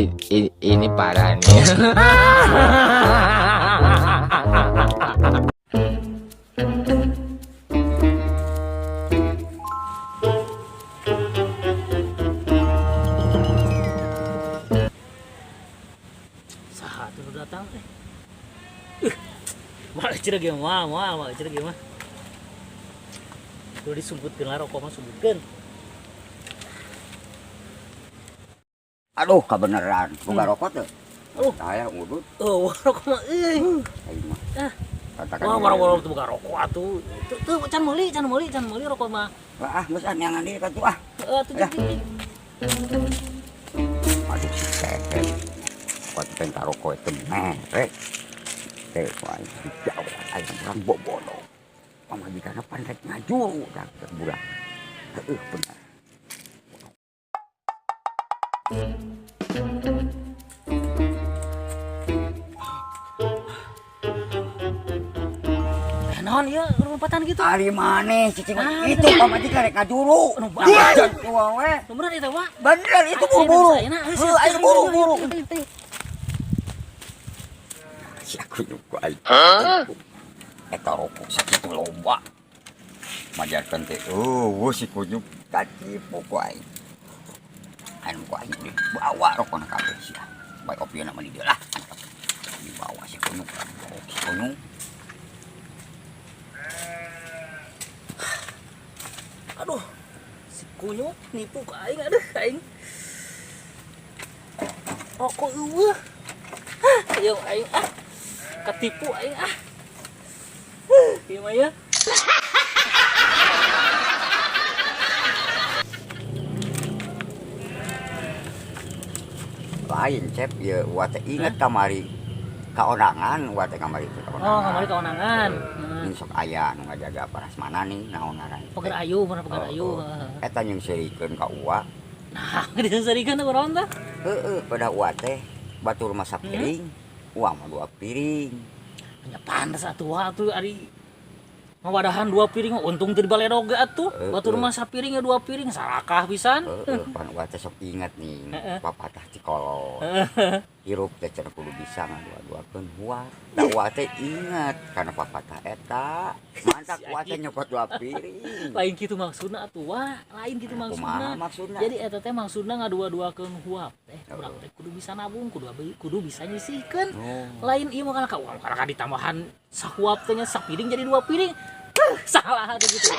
Ini parah nih. Saha tuh nu datang teh? Moal cenah ge moal moal moal cenah ge mah. Tuh disumputkeun lah rokok mah sumputkeun. Aduh, kebenaran. Boga rokok tuh. Oh. Saya ngudut. Oh, rokok mah euy. Aing mah. Ah. Katakan. Wah, warung-warung tuh boga rokok atuh. Tuh, tuh can meuli, can meuli, can meuli rokok mah. Wah, ah, geus ah neangan deui ka tuh ah. Heeh, atuh Ya. cik, cik. Aduh si kehet. Kuat pengen rokok itu merek. Teh wae jauh aing urang bobodo. Pamajikanna pan rek ngajuru dah budak. Heueuh bener. Eh, naon ieu lompatan gitu? Ari maneh cicing Ah, itu pamajikan rek ngajuru. Anu banget. Tua we. Bener eta wa. Bener itu buru-buru. Heuh, aing buru-buru. Si aku nyuku aing. Eta rokok sakitu loba. Majarkeun teh eueuh si kunyuk katipu ku aing. Anu ku aing dibawa rokona kabeh sia. Bae opiona mah di dieu lah. Dibawa si kunyuk. Si kunyuk. Aduh. Si kunyuk nipu ka aing aduh aing. Rokok eueuh. Hah, ayo aing ah. Ketipu aing ah. Ieu mah ya. Lain cep ieu uwa teh inget kamari kaonangan uwa teh kamari teh kaonangan. Oh, kamari kaonangan. Heeh. Ini sok aya nu ngajaga parasmana nih naon ngaran. Pagar ayu, mana pagar Oh, ayu. oh. Eta nyengserikeun ka uwa. Nah, diseungseurikeun teh kunaon tah? Heeh, pada uwa teh batur masak piring, uwa mah dua piring. Nya pantes atuh wa atuh ari ngawadahan dua piring mah untung teu dibaledog ge atuh. Heeh. Batur mah sapiring ya dua piring sarakah pisan. Heeh, pan uwa teh sok inget nih papatah ti kolot. Hirup teh cenah kudu bisa ngadua-duakeun huat. Da uwa teh inget kana papatah eta. Mantak uwa teh nyokot dua piring. Lain kitu maksudna atuh wa, lain kitu Kumaha maksudna. maksudna? Jadi eta teh maksudna ngadua-duakeun huap teh. Heeh. Urang teh kudu bisa nabung, kudu bisa nyisihkeun. Oh. Lain ieu mah kana ka urang kana ditambahan sahuap teh nya sapiring jadi dua piring. Salah atuh gitu.